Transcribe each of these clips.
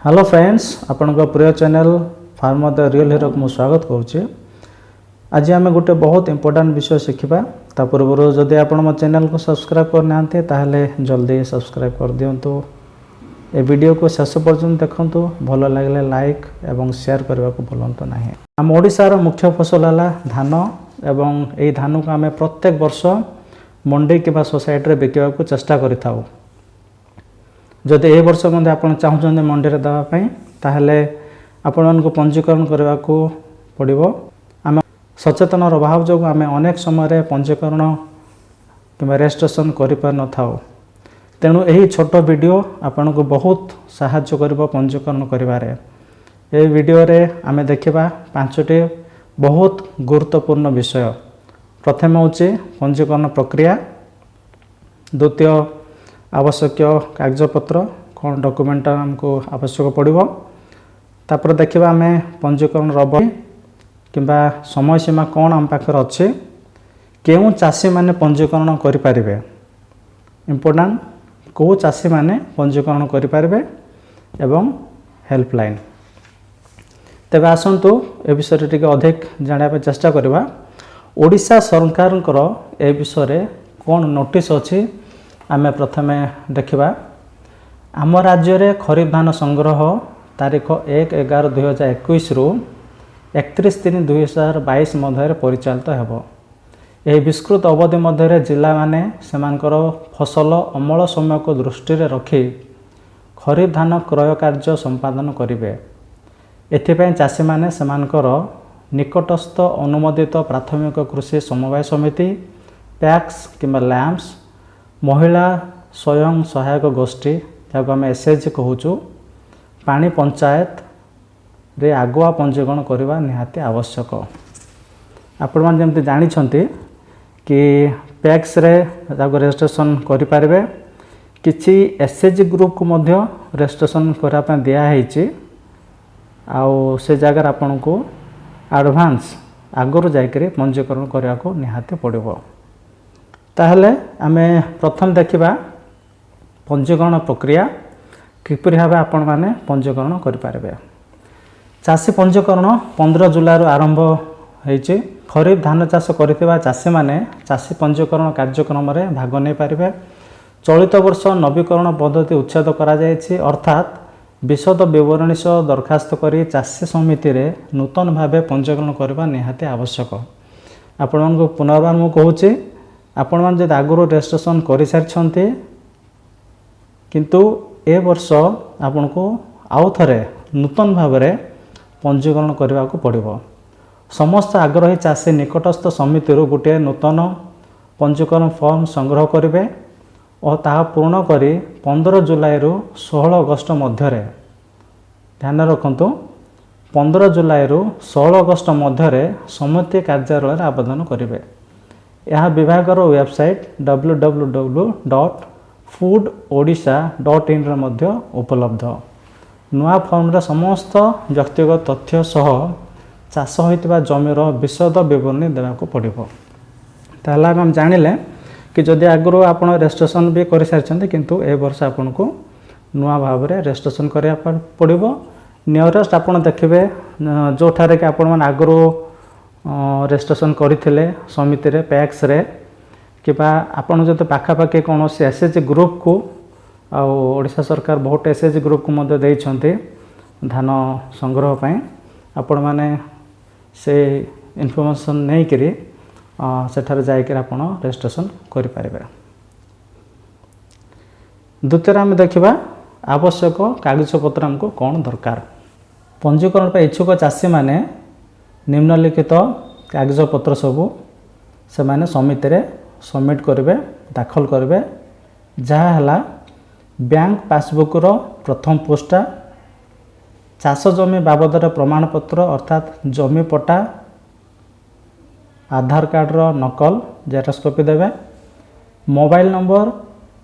Hello friends, ଆପଣଙ୍କ ପ୍ରିୟ channel ଫାର୍ମର ଦ real ହିରୋକୁ ମୁଁ ସ୍ୱାଗତ କରୁଛି। ଆଜି ଆମେ ଗୋଟେ ବହୁତ ଇମ୍ପୋର୍ଟାଣ୍ଟ ବିଷୟ ଶିଖିବା। ତା ପୂର୍ବରୁ ଯଦି ଆପଣ ମୋ ଚ୍ୟାନେଲକୁ ସବସ୍କ୍ରାଇବ୍ କରିନାହାନ୍ତି, ତାହେଲେ ଜଲ୍ଦି ସବସ୍କ୍ରାଇବ୍ କରିଦିଅନ୍ତୁ। ଏ ଭିଡ଼ିଓକୁ ଶେଷ ପର୍ଯ୍ୟନ୍ତ ଦେଖନ୍ତୁ। ଭଲ ଲାଗିଲେ ଲାଇକ୍ ଏବଂ ସେୟାର କରିବାକୁ ଭୁଲନ୍ତୁ ନାହିଁ। ଆମ ଓଡ଼ିଶାର ମୁଖ୍ୟ ଫସଲ ହେଲା ଧାନ ଏବଂ ଏହି ଧାନକୁ ଆମେ ପ୍ରତ୍ୟେକ ବର୍ଷ ମଣ୍ଡି କିମ୍ବା ସୋସାଇଟିରେ ବିକିବାକୁ ଚେଷ୍ଟା କରିଥାଉ। ଯଦି ଏହି ବର୍ଷ ମଧ୍ୟ ଆପଣ ଚାହୁଁଛନ୍ତି ମଣ୍ଡିରେ ଦେବା ପାଇଁ, ତାହେଲେ ଆପଣମାନଙ୍କୁ ପଞ୍ଜୀକରଣ କରିବାକୁ ପଡ଼ିବ। ଆମେ ସଚେତନର ଅଭାବ ଯୋଗୁଁ ଆମେ ଅନେକ ସମୟରେ ପଞ୍ଜୀକରଣ କିମ୍ବା ରେଜିଷ୍ଟ୍ରେସନ୍ କରିପାରିନଥାଉ। ତେଣୁ ଏହି ଛୋଟ ଭିଡ଼ିଓ ଆପଣଙ୍କୁ ବହୁତ ସାହାଯ୍ୟ କରିବ ପଞ୍ଜୀକରଣ କରିବାରେ। ଏହି ଭିଡ଼ିଓରେ ଆମେ ଦେଖିବା ପାଞ୍ଚଟି ବହୁତ ଗୁରୁତ୍ୱପୂର୍ଣ୍ଣ ବିଷୟ। ପ୍ରଥମେ ହେଉଛି ପଞ୍ଜୀକରଣ ପ୍ରକ୍ରିୟା, ଦ୍ୱିତୀୟ ଆବଶ୍ୟକୀୟ କାଗଜପତ୍ର, କ'ଣ ଡକୁମେଣ୍ଟ ଆମକୁ ଆବଶ୍ୟକ ପଡ଼ିବ। ତାପରେ ଦେଖିବା ଆମେ ପଞ୍ଜୀକରଣର ଅବଧି କିମ୍ବା ସମୟ ସୀମା କ'ଣ ଆମ ପାଖରେ ଅଛି, କେଉଁ ଚାଷୀମାନେ ପଞ୍ଜୀକରଣ କରିପାରିବେ, ଇମ୍ପୋର୍ଟାଣ୍ଟ, କେଉଁ ଚାଷୀମାନେ ପଞ୍ଜୀକରଣ କରିପାରିବେ ଏବଂ ହେଲ୍ପଲାଇନ୍। ତେବେ ଆସନ୍ତୁ, ଏ ବିଷୟରେ ଟିକେ ଅଧିକ ଜାଣିବା ପାଇଁ ଚେଷ୍ଟା କରିବା। ଓଡ଼ିଶା ସରକାରଙ୍କର ଏ ବିଷୟରେ କ'ଣ ନୋଟିସ୍ ଅଛି, ଆମେ ପ୍ରଥମେ ଦେଖିବା। ଆମ ରାଜ୍ୟରେ ଖରିଫ ଧାନ ସଂଗ୍ରହ ତାରିଖ 1/11/2021ରୁ 31/3/2022 ମଧ୍ୟରେ ପରିଚାଳିତ ହେବ। ଏହି ବିସ୍ତୃତ ଅବଧି ମଧ୍ୟରେ ଜିଲ୍ଲାମାନେ ସେମାନଙ୍କର ଫସଲ ଅମଳ ସମୟକୁ ଦୃଷ୍ଟିରେ ରଖି ଖରିଫ ଧାନ କ୍ରୟ କାର୍ଯ୍ୟ ସମ୍ପାଦନ କରିବେ। ଏଥିପାଇଁ ଚାଷୀମାନେ ସେମାନଙ୍କର ନିକଟସ୍ଥ ଅନୁମୋଦିତ ପ୍ରାଥମିକ କୃଷି ସମବାୟ ସମିତି, ପ୍ୟାକ୍ସ କିମ୍ବା ଲ୍ୟାମ୍ପସ୍, ମହିଳା ସ୍ୱୟଂ ସହାୟକ ଗୋଷ୍ଠୀ, ଯାହାକୁ ଆମେ ଏସ୍ଏଚଜି କହୁଛୁ, ପାଣି ପଞ୍ଚାୟତରେ ଆଗୁଆ ପଞ୍ଜୀକରଣ କରିବା ନିହାତି ଆବଶ୍ୟକ। ଆପଣମାନେ ଯେମିତି ଜାଣିଛନ୍ତି କି ପ୍ୟାକ୍ସରେ ତାକୁ ରେଜିଷ୍ଟ୍ରେସନ୍ କରିପାରିବେ। କିଛି ଏସ୍ଏଚଜି ଗ୍ରୁପକୁ ମଧ୍ୟ ରେଜିଷ୍ଟ୍ରେସନ୍ କରିବା ପାଇଁ ଦିଆହେଇଛି। ଆଉ ସେ ଜାଗାରେ ଆପଣଙ୍କୁ ଆଡ଼ଭାନ୍ସ ଆଗରୁ ଯାଇକରି ପଞ୍ଜୀକରଣ କରିବାକୁ ନିହାତି ପଡ଼ିବ। ତାହେଲେ ଆମେ ପ୍ରଥମେ ଦେଖିବା ପଞ୍ଜୀକରଣ ପ୍ରକ୍ରିୟା, କିପରି ଭାବେ ଆପଣମାନେ ପଞ୍ଜୀକରଣ କରିପାରିବେ। ଚାଷୀ ପଞ୍ଜୀକରଣ 15 ଜୁଲାଇରୁ ଆରମ୍ଭ ହେଇଛି। ଖରିଫ ଧାନ ଚାଷ କରିଥିବା ଚାଷୀମାନେ ଚାଷୀ ପଞ୍ଜୀକରଣ କାର୍ଯ୍ୟକ୍ରମରେ ଭାଗ ନେଇପାରିବେ। ଚଳିତ ବର୍ଷ ନବୀକରଣ ପଦ୍ଧତି ଉଚ୍ଛେଦ କରାଯାଇଛି, ଅର୍ଥାତ୍ ବିଶଦ ବିବରଣୀ ସହ ଦରଖାସ୍ତ କରି ଚାଷୀ ସମିତିରେ ନୂତନ ଭାବେ ପଞ୍ଜୀକରଣ କରିବା ନିହାତି ଆବଶ୍ୟକ। ଆପଣମାନଙ୍କୁ ପୁନର୍ବାର ମୁଁ କହୁଛି, ଆପଣମାନେ ଯଦି ଆଗରୁ ରେଜିଷ୍ଟ୍ରେସନ୍ କରିସାରିଛନ୍ତି, କିନ୍ତୁ ଏ ବର୍ଷ ଆପଣଙ୍କୁ ଆଉ ଥରେ ନୂତନ ଭାବରେ ପଞ୍ଜୀକରଣ କରିବାକୁ ପଡ଼ିବ। ସମସ୍ତ ଆଗ୍ରହୀ ଚାଷୀ ନିକଟସ୍ଥ ସମିତିରୁ ଗୋଟିଏ ନୂତନ ପଞ୍ଜୀକରଣ ଫର୍ମ ସଂଗ୍ରହ କରିବେ ଓ ତାହା ପୂରଣ କରି 15 ଜୁଲାଇରୁ 16 ଅଗଷ୍ଟ ମଧ୍ୟରେ, ଧ୍ୟାନ ରଖନ୍ତୁ, 15 ଜୁଲାଇରୁ 16 ଅଗଷ୍ଟ ମଧ୍ୟରେ ସମିତି କାର୍ଯ୍ୟାଳୟରେ ଆବେଦନ କରିବେ। ଏହା ବିଭାଗର ୱେବସାଇଟ୍ www.foododisha.inରେ ମଧ୍ୟ ଉପଲବ୍ଧ। ନୂଆ ଫର୍ମରେ ସମସ୍ତ ବ୍ୟକ୍ତିଗତ ତଥ୍ୟ ସହ ଚାଷ ହୋଇଥିବା ଜମିର ବିଶଦ ବିବରଣୀ ଦେବାକୁ ପଡ଼ିବ। ତାହେଲେ ଆମେ ଜାଣିଲେ କି ଯଦି ଆଗରୁ ଆପଣ ରେଜିଷ୍ଟ୍ରେସନ୍ ବି କରିସାରିଛନ୍ତି, କିନ୍ତୁ ଏ ବର୍ଷ ଆପଣଙ୍କୁ ନୂଆ ଭାବରେ ରେଜିଷ୍ଟ୍ରେସନ୍ କରିବା ପାଇଁ ପଡ଼ିବ। ନିୟରେଷ୍ଟ ଆପଣ ଦେଖିବେ, ଯେଉଁଠାରେ କି ଆପଣମାନେ ଆଗରୁ ରେଜିଷ୍ଟ୍ରେସନ୍ କରିଥିଲେ ସମିତିରେ, ପ୍ୟାକ୍ସରେ, କିମ୍ବା ଆପଣ ଯଦି ପାଖାପାଖି କୌଣସି ଏସ୍ଏଚଜି ଗ୍ରୁପକୁ, ଆଉ ଓଡ଼ିଶା ସରକାର ବହୁତ ଏସ୍ଏଚଜି ଗ୍ରୁପକୁ ମଧ୍ୟ ଦେଇଛନ୍ତି ଧାନ ସଂଗ୍ରହ ପାଇଁ, ଆପଣମାନେ ସେ ଇନଫର୍ମେସନ୍ ନେଇକରି ସେଠାରେ ଯାଇକରି ଆପଣ ରେଜିଷ୍ଟ୍ରେସନ୍ କରିପାରିବେ। ଦ୍ୱିତୀୟରେ ଆମେ ଦେଖିବା ଆବଶ୍ୟକ କାଗଜପତ୍ର ଆମକୁ କ'ଣ ଦରକାର। ପଞ୍ଜୀକରଣ ପାଇଁ ଇଚ୍ଛୁକ ଚାଷୀମାନେ ନିମ୍ନଲିଖିତ କାଗଜପତ୍ର ସବୁ ସେମାନେ ସମିତିରେ ସବମିଟ୍ କରିବେ, ଦାଖଲ କରିବେ। ଯାହା ହେଲା ବ୍ୟାଙ୍କ ପାସବୁକ୍ର ପ୍ରଥମ ପୃଷ୍ଠା, ଚାଷ ଜମି ବାବଦରେ ପ୍ରମାଣପତ୍ର ଅର୍ଥାତ୍ ଜମି ପଟ୍ଟା, ଆଧାର କାର୍ଡ଼ର ନକଲ, ଜେରକ୍ସ କପି ଦେବେ, ମୋବାଇଲ ନମ୍ବର,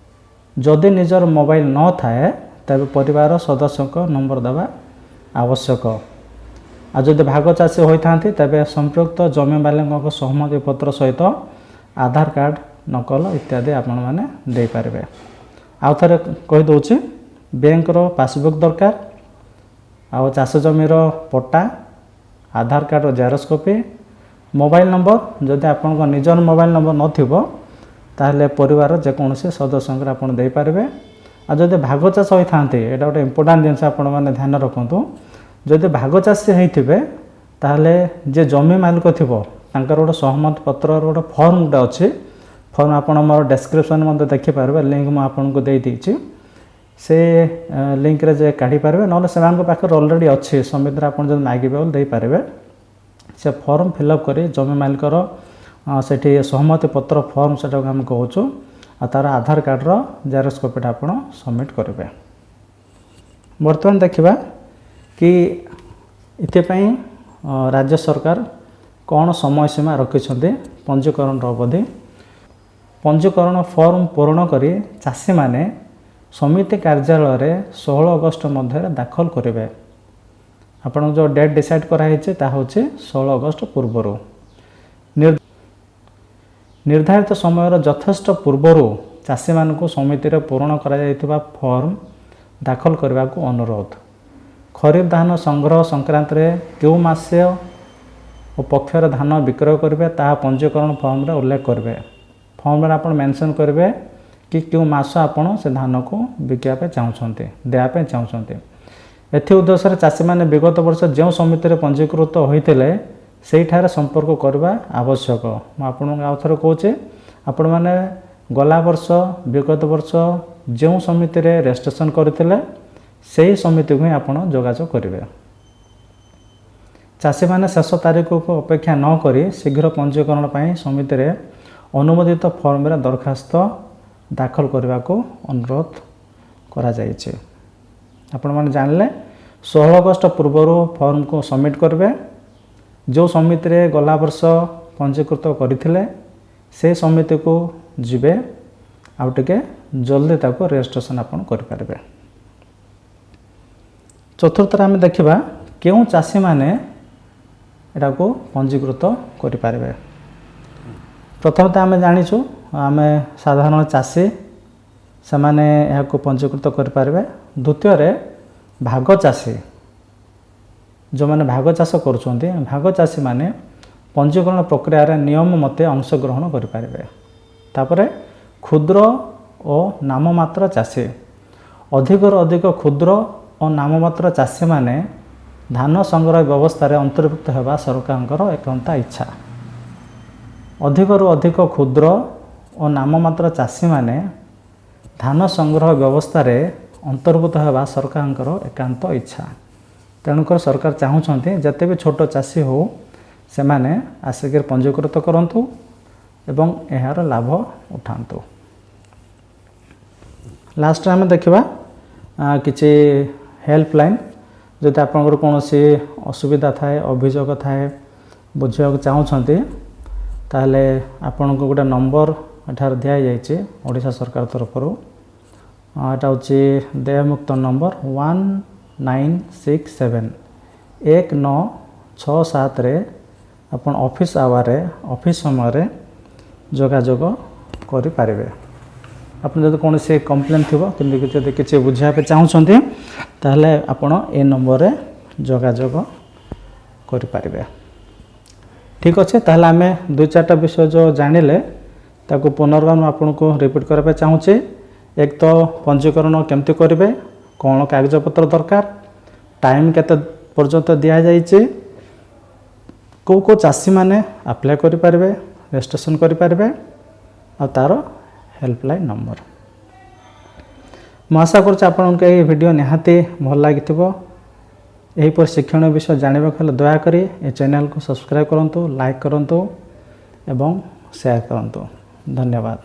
ଯଦି ନିଜର ମୋବାଇଲ ନଥାଏ ତେବେ ପରିବାର ସଦସ୍ୟଙ୍କ ନମ୍ବର ଦେବା ଆବଶ୍ୟକ। ଆଉ ଯଦି ଭାଗ ଚାଷୀ ହୋଇଥାନ୍ତି, ତେବେ ସମ୍ପୃକ୍ତ ଜମି ମାଲିକଙ୍କ ସହମତି ପତ୍ର ସହିତ ଆଧାର କାର୍ଡ଼ ନକଲ ଇତ୍ୟାଦି ଆପଣମାନେ ଦେଇପାରିବେ। ଆଉ ଥରେ କହିଦେଉଛି, ବ୍ୟାଙ୍କର ପାସବୁକ୍ ଦରକାର। ଆଉ ଚାଷ ଜମିର ପଟ୍ଟା, ଆଧାର କାର୍ଡ଼ର ଜେରକ୍ସ କପି, ମୋବାଇଲ ନମ୍ବର। ଯଦି ଆପଣଙ୍କ ନିଜର ମୋବାଇଲ ନମ୍ବର ନଥିବ, ତାହେଲେ ପରିବାରର ଯେକୌଣସି ସଦସ୍ୟଙ୍କର ଆପଣ ଦେଇପାରିବେ। ଆଉ ଯଦି ଭାଗ ଚାଷ ହୋଇଥାନ୍ତି, ଏଇଟା ଗୋଟେ ଇମ୍ପୋର୍ଟାଣ୍ଟ ଜିନିଷ, ଆପଣମାନେ ଧ୍ୟାନ ରଖନ୍ତୁ। ଯଦି ଭାଗ ଚାଷୀ ହେଇଥିବେ, ତାହେଲେ ଯେ ଜମି ମାଲିକ ଥିବ, ତାଙ୍କର ଗୋଟେ ସହମତ ପତ୍ରର ଗୋଟେ ଫର୍ମ ଗୋଟେ ଅଛି। ଫର୍ମ ଆପଣ ମୋର ଡେସ୍କ୍ରିପସନ୍ ମଧ୍ୟ ଦେଖିପାରିବେ, ଲିଙ୍କ ମୁଁ ଆପଣଙ୍କୁ ଦେଇଦେଇଛି। ସେ ଲିଙ୍କରେ ଯେ କାଢ଼ିପାରିବେ, ନହେଲେ ସେମାନଙ୍କ ପାଖରେ ଅଲରେଡ଼ି ଅଛି, ସମିତିରେ ଆପଣ ଯଦି ମାଗିବେ ବୋଲି ଦେଇପାରିବେ। ସେ ଫର୍ମ ଫିଲ୍ଅପ୍ କରି ଜମି ମାଲିକର ସେଠି ସହମତି ପତ୍ର ଫର୍ମ ସେଟାକୁ ଆମେ କହୁଛୁ, ଆଉ ତା'ର ଆଧାର କାର୍ଡ଼ର ଜେରକ୍ସ କପିଟା ଆପଣ ସବମିଟ୍ କରିବେ। ବର୍ତ୍ତମାନ ଦେଖିବା କି ଏଥିପାଇଁ ରାଜ୍ୟ ସରକାର କ'ଣ ସମୟ ସୀମା ରଖିଛନ୍ତି। ପଞ୍ଜୀକରଣର ଅବଧି: ପଞ୍ଜୀକରଣ ଫର୍ମ ପୂରଣ କରି ଚାଷୀମାନେ ସମିତି କାର୍ଯ୍ୟାଳୟରେ 16 ଅଗଷ୍ଟ ମଧ୍ୟରେ ଦାଖଲ କରିବେ। ଆପଣଙ୍କ ଯେଉଁ ଡେଟ୍ ଡିସାଇଡ଼୍ କରାହେଇଛି, ତାହା ହେଉଛି 16 ଅଗଷ୍ଟ ପୂର୍ବରୁ। ନିର୍ଦ୍ଧାରିତ ସମୟର ଯଥେଷ୍ଟ ପୂର୍ବରୁ ଚାଷୀମାନଙ୍କୁ ସମିତିରେ ପୂରଣ କରାଯାଇଥିବା ଫର୍ମ ଦାଖଲ କରିବାକୁ ଅନୁରୋଧ। ଖରିଫ ଧାନ ସଂଗ୍ରହ ସଂକ୍ରାନ୍ତରେ କେଉଁ ମାସ ଓ ପକ୍ଷରେ ଧାନ ବିକ୍ରୟ କରିବେ, ତାହା ପଞ୍ଜୀକରଣ ଫର୍ମରେ ଉଲ୍ଲେଖ କରିବେ। ଫର୍ମରେ ଆପଣ ମେନସନ୍ କରିବେ କି କେଉଁ ମାସ ଆପଣ ସେ ଧାନକୁ ବିକିବା ପାଇଁ ଚାହୁଁଛନ୍ତି, ଦେବା ପାଇଁ ଚାହୁଁଛନ୍ତି। ଏଥି ଉଦ୍ଦେଶ୍ୟରେ ଚାଷୀମାନେ ବିଗତ ବର୍ଷ ଯେଉଁ ସମିତିରେ ପଞ୍ଜୀକୃତ ହୋଇଥିଲେ, ସେଇଠାରେ ସମ୍ପର୍କ କରିବା ଆବଶ୍ୟକ। ମୁଁ ଆପଣଙ୍କୁ ଆଉ ଥରେ କହୁଛି, ଆପଣମାନେ ଗଲା ବର୍ଷ, ବିଗତ ବର୍ଷ ଯେଉଁ ସମିତିରେ ରେଜିଷ୍ଟ୍ରେସନ୍ କରିଥିଲେ, ସେହି ସମିତିକୁ ହିଁ ଆପଣ ଯୋଗାଯୋଗ କରିବେ। ଚାଷୀମାନେ ଶେଷ ତାରିଖକୁ ଅପେକ୍ଷା ନ କରି ଶୀଘ୍ର ପଞ୍ଜୀକରଣ ପାଇଁ ସମିତିରେ ଅନୁମୋଦିତ ଫର୍ମରେ ଦରଖାସ୍ତ ଦାଖଲ କରିବାକୁ ଅନୁରୋଧ କରାଯାଇଛି। ଆପଣମାନେ ଜାଣିଲେ, 16 ଅଗଷ୍ଟ ପୂର୍ବରୁ ଫର୍ମକୁ ସବମିଟ୍ କରିବେ। ଯେଉଁ ସମିତିରେ ଗଲା ବର୍ଷ ପଞ୍ଜୀକୃତ କରିଥିଲେ, ସେ ସମିତିକୁ ଯିବେ, ଆଉ ଟିକେ ଜଲ୍ଦି ତାକୁ ରେଜିଷ୍ଟ୍ରେସନ୍ ଆପଣ କରିପାରିବେ। ଚତୁର୍ଥରେ ଆମେ ଦେଖିବା କେଉଁ ଚାଷୀମାନେ ଏଟାକୁ ପଞ୍ଜୀକୃତ କରିପାରିବେ। ପ୍ରଥମତଃ ଆମେ ଜାଣିଛୁ, ଆମେ ସାଧାରଣ ଚାଷୀ, ସେମାନେ ଏହାକୁ ପଞ୍ଜୀକୃତ କରିପାରିବେ। ଦ୍ୱିତୀୟରେ ଭାଗ ଚାଷୀ, ଯେଉଁମାନେ ଭାଗ ଚାଷ କରୁଛନ୍ତି, ଭାଗ ଚାଷୀମାନେ ପଞ୍ଜୀକରଣ ପ୍ରକ୍ରିୟାରେ ନିୟମ ମତେ ଅଂଶଗ୍ରହଣ କରିପାରିବେ। ତାପରେ କ୍ଷୁଦ୍ର ଓ ନାମମାତ୍ର ଚାଷୀ। ଅଧିକରୁ ଅଧିକ କ୍ଷୁଦ୍ର ଓ ନାମମାତ୍ର ଚାଷୀମାନେ ଧାନ ସଂଗ୍ରହ ବ୍ୟବସ୍ଥାରେ ଅନ୍ତର୍ଭୁକ୍ତ ହେବା ସରକାରଙ୍କର ଏକାନ୍ତ ଇଚ୍ଛା। ଅଧିକରୁ ଅଧିକ କ୍ଷୁଦ୍ର ଓ ନାମମାତ୍ର ଚାଷୀମାନେ ଧାନ ସଂଗ୍ରହ ବ୍ୟବସ୍ଥାରେ ଅନ୍ତର୍ଭୁକ୍ତ ହେବା ସରକାରଙ୍କର ଏକାନ୍ତ ଇଚ୍ଛା। ତେଣୁକରି ସରକାର ଚାହୁଁଛନ୍ତି, ଯେତେ ବି ଛୋଟ ଚାଷୀ ହେଉ, ସେମାନେ ଆସିକରି ପଞ୍ଜୀକୃତ କରନ୍ତୁ ଏବଂ ଏହାର ଲାଭ ଉଠାନ୍ତୁ। ଲାଷ୍ଟରେ ଆମେ ଦେଖିବା କିଛି ହେଲ୍ପଲାଇନ୍। ଯଦି ଆପଣଙ୍କର କୌଣସି ଅସୁବିଧା ଥାଏ, ଅଭିଯୋଗ ଥାଏ, ବୁଝିବାକୁ ଚାହୁଁଛନ୍ତି, ତାହେଲେ ଆପଣଙ୍କୁ ଗୋଟେ ନମ୍ବର ଏଠାରେ ଦିଆଯାଇଛି ଓଡ଼ିଶା ସରକାର ତରଫରୁ। ଏଇଟା ହେଉଛି ଦେୟମୁକ୍ତ ନମ୍ବର 1967। 1967ରେ ଆପଣ ଅଫିସ୍ ଆୱାରରେ, ଅଫିସ୍ ସମୟରେ ଯୋଗାଯୋଗ କରିପାରିବେ। ଆପଣ ଯଦି କୌଣସି କମ୍ପ୍ଲେନ୍ ଥିବ, କିନ୍ତୁ ଯଦି କିଛି ବୁଝିବା ପାଇଁ ଚାହୁଁଛନ୍ତି, ତାହେଲେ ଆପଣ ଏ ନମ୍ବରରେ ଯୋଗାଯୋଗ କରିପାରିବେ। ଠିକ୍ ଅଛି, ତାହେଲେ ଆମେ ଦୁଇ ଚାରିଟା ବିଷୟ ଯେଉଁ ଜାଣିଲେ, ତାକୁ ପୁନର୍ବାର ମୁଁ ଆପଣଙ୍କୁ ରିପିଟ୍ କରିବା ପାଇଁ ଚାହୁଁଛି। ଏକ ତ ପଞ୍ଜୀକରଣ କେମିତି କରିବେ, କ'ଣ କାଗଜପତ୍ର ଦରକାର, ଟାଇମ୍ କେତେ ପର୍ଯ୍ୟନ୍ତ ଦିଆଯାଇଛି, କେଉଁ କେଉଁ ଚାଷୀମାନେ ଆପ୍ଲାଏ କରିପାରିବେ, ରେଜିଷ୍ଟ୍ରେସନ୍ କରିପାରିବେ, ଆଉ ତା'ର ହେଲ୍ପଲାଇନ୍ ନମ୍ବର। ମୁଁ ଆଶା କରୁଛି ଆପଣଙ୍କୁ ଏହି ଭିଡ଼ିଓ ନିହାତି ଭଲ ଲାଗିଥିବ। ଏହିପରି ଶିକ୍ଷଣୀୟ ବିଷୟ ଜାଣିବାକୁ ହେଲେ ଦୟାକରି ଏ ଚ୍ୟାନେଲକୁ ସବସ୍କ୍ରାଇବ୍ କରନ୍ତୁ, ଲାଇକ୍ କରନ୍ତୁ ଏବଂ ସେୟାର କରନ୍ତୁ। ଧନ୍ୟବାଦ।